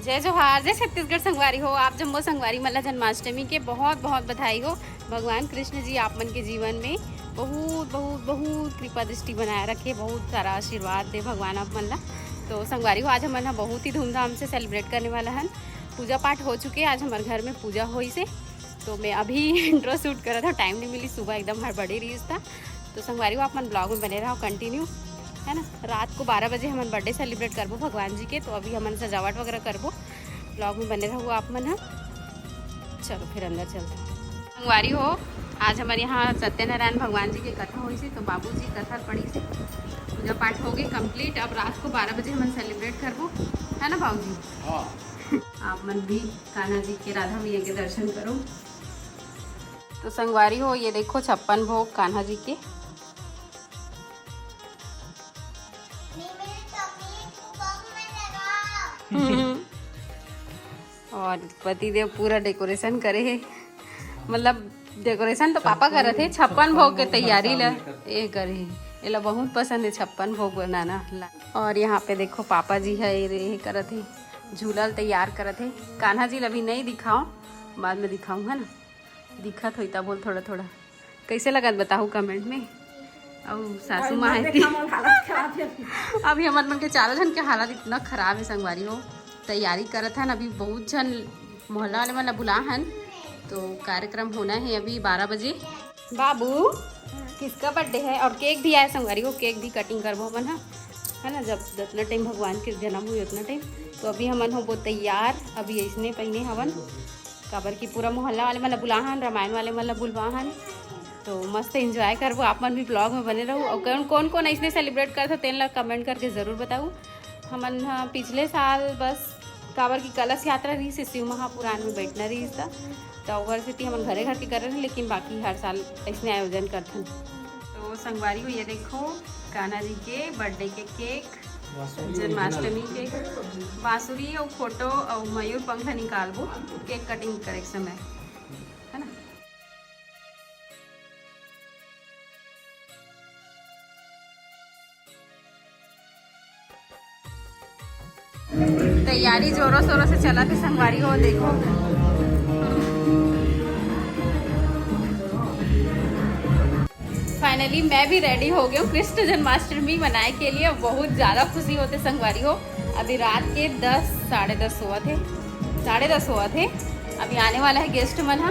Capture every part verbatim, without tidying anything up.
जय जोहार, जय छत्तीसगढ़ संगवारी हो। आप जम्मो संगवारी मन ला जन्माष्टमी के बहुत बहुत बधाई हो। भगवान कृष्ण जी आप मन के जीवन में बहुत बहुत बहुत कृपा दृष्टि बनाए रखे, बहुत सारा आशीर्वाद दे भगवान आप मन ला। तो संगवारी हो, आज हमन ह बहुत ही धूमधाम से सेलिब्रेट करने वाला हन। पूजा पाठ हो चुके, आज हमारे घर में पूजा होइस हे, तो मैं अभी इंट्रो शूट करत हव, टाइम नहीं मिली, सुबह एकदम हड़बड़ी रहिस था। तो संगवारी हो, आप मन ब्लॉग में बने रहो कंटिन्यू, है ना। रात को बारह बजे हमन बर्थडे सेलिब्रेट करबो भगवान जी के, तो अभी हमन सजावट वगैरह करबो। ब्लॉग में बने रहो आप मन ह। चलो फिर अंदर चलते हैं। संगवारी हो, आज हमारे यहाँ सत्यनारायण भगवान जी के कथा होइस हे, तो बाबूजी कथा पढ़िस हे, पूजा पाठ हो गई कंप्लीट। अब रात को बारह बजे हमन सेलिब्रेट करबो, है ना बाबूजी? हाँ। आप मन भी कान्हा जी के, राधा मैया के दर्शन करो। तो संगवारी हो, ये देखो छप्पन भोग कान्हा जी के। हम्म। और पतिदेव पूरा डेकोरेशन करे हे, मतलब डेकोरेशन तो पापा करत हे, छप्पन भोग के तैयारी ला ये करे हे। एला बहुत पसंद हे छप्पन भोग बनाना। और यहाँ पे देखो पापा जी है, ये करत हे, झूला ल तैयार करत हे। कान्हा जी ला अभी नहीं दिखाओ, बाद में दिखाऊँ, है ना। दिखत होई त बोल थोड़ा थोड़ा। कैसे लगत बताहू कमेंट में। अउ सासू माँ है ती। अभी हमर मन के चारों जन के हालत इतना खराब है संगवारी हो। तैयारी करत हन, अभी बहुत झन मोहल्ला वाले मन ला बुला हन, तो कार्यक्रम होना है अभी बारह बजे। बाबू, किसका बर्थडे है? और केक भी आया संगवारी हो, केक भी कटिंग करबो हमन ह, है ना, जब जितना टाइम भगवान के जन्म हुई उतना टाइम। तो अभी हमन होबो तैयार, अभी इसने पहिने हवन, काबर कि पूरा मोहल्ला वाले मन ला बुला हन, रामायण वाले मन ला बुलवा हन। तो मस्त एंजॉय करबो, आप मन भी ब्लॉग में बने रहू। और कौन कौन कौन ऐसने सेलिब्रेट करत हो तेन ला कमेंट करके जरूर बताऊ। हमन ह पिछले साल बस, काबर कि कलश यात्रा रहिस हे, शिव महापुराण में बैठना रहिस त, त ओकर सेती हमन घरे घर के करे रहे, लेकिन बाकी हर साल ऐसने आयोजन करथन। तो संगवारी हो, ये देखो कान्हा जी के बर्थडे के केक, जन्माष्टमी के बांसुरी और फोटो और मयूर पंख निकालबो केक कटिंग करे के समय, है ना। तैयारी जोरों शोरों से चलत हे संगवारी हो, देखो। फाइनली मैं भी रेडी हो गई हूँ कृष्ण जन्माष्टमी मनाए के लिए। बहुत ज़्यादा खुशी होत हे संगवारी हो। अभी रात के दस, साढ़े दस होवत हे, साढ़े दस होवत हे। अभी आने वाला है गेस्ट मन ह।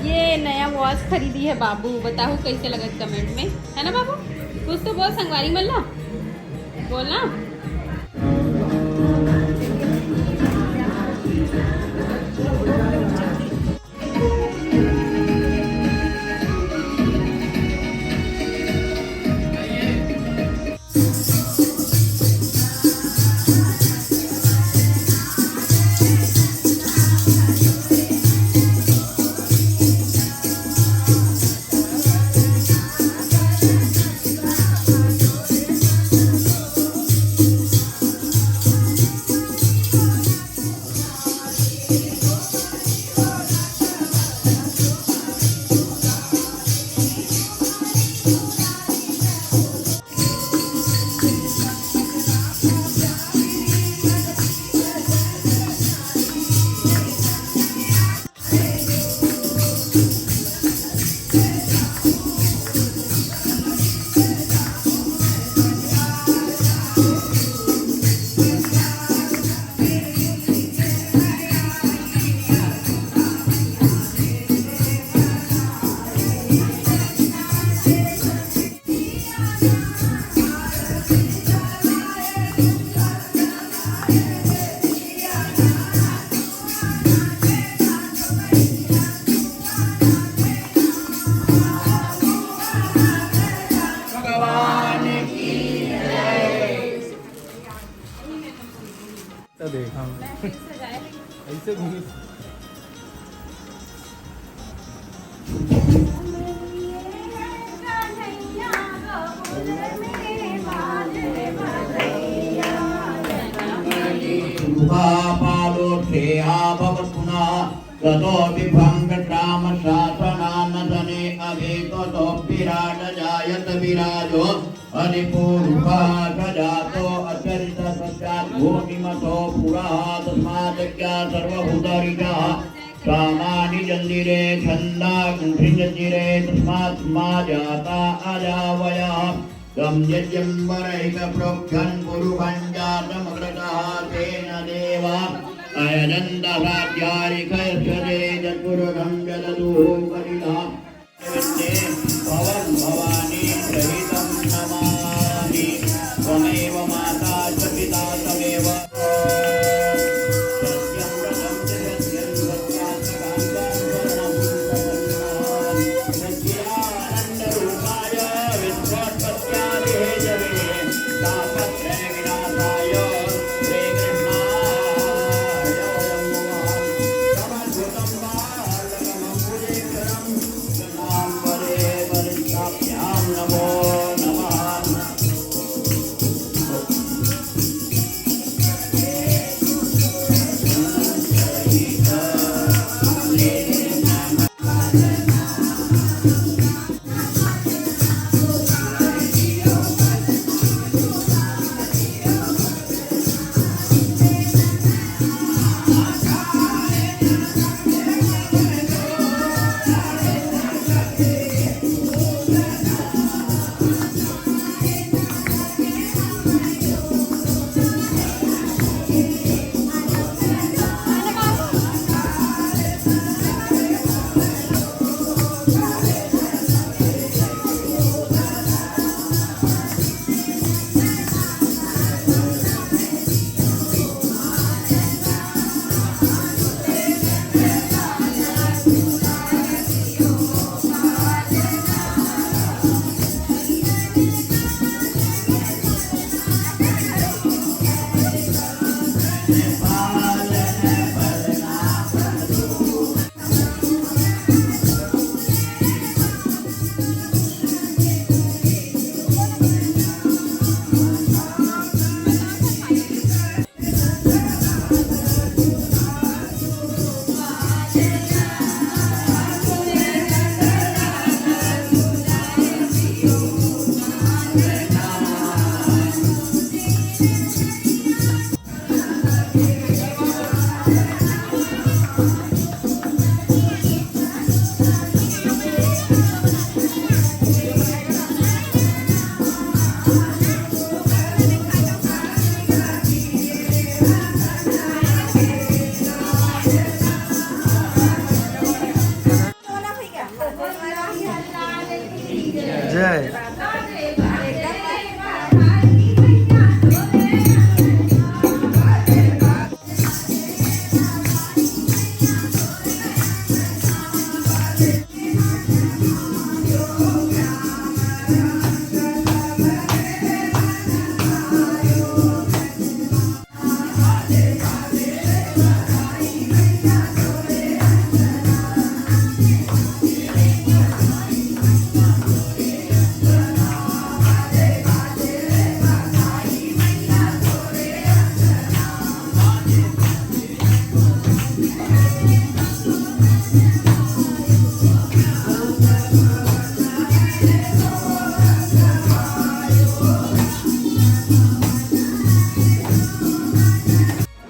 ये नया वॉच खरीदी है बाबू, बताओ कैसे लगत कमेंट में, है ना बाबू? कुछ तो बोल संगवारी मन ला, बोलना। भगवान की जय। तो देख हम ऐसे घूमी। पादोक्षेया भवतु नः। ततोऽपि भङ्गक्षामशासनानशने अभीतो विराट जायत विराजो अधिपूर्वा स जातो अचरितसच्चापि भूमिमतो पुरः तस्माद्यज्ञा सर्वभूतारितः। सामानि जन्दिरे छन्दा गुण्ठिञ्जन्दिरे तस्मात् मा जाता अजावयः। तं यज्ञं वरहिक प्रोक्षन् पुरुषञ्जातमग्रतः। तेन देवा अयजन्त साध्यारिकयस्य ते यत्पुरुषं जददुः परितः। भवं भवानी सहितं नमामि। त्वमेव माता च पिता तमेव। सत्यं व्रतं च सत्यं सत्यात्मकं च शरणं प्रपन्नः। सच्चिदानन्दरूपाय विश्वोत्पत्त्यादिहेतवे। तापत्रयविनाशाय श्रीकृष्णाय वयं नमः। समद्भुतं बालकमम्बुजेक्षणं जय।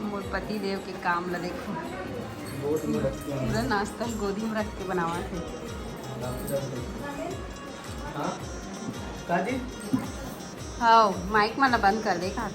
मोर पति देव के काम ला देखो, पूरा नाश्ता गोदी में रख के बनावत हे। हाँ? काजी? हाँ, माइक मन ला बंद कर दे का।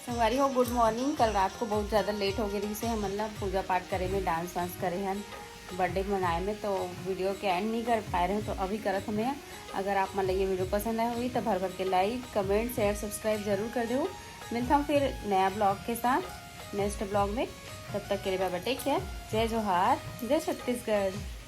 संगवारी हो, गुड मॉर्निंग। कल रात को बहुत ज़्यादा लेट हो गए रहिसे हमन ला पूजा पाठ करे में, डांस वांस करे हन बर्थडे मनाए में, तो वीडियो के एंड नहीं कर पाए रहे, तो अभी करत हमें। अगर आप मन ला ये वीडियो पसंद आए होही तो भर भर के लाइक, कमेंट, शेयर, सब्सक्राइब जरूर कर देहू। मिलता हूँ फिर नया ब्लॉग के साथ नेक्स्ट ब्लॉग में। तब तक के लिए bye bye, take care, जय जोहार, जय छत्तीसगढ़।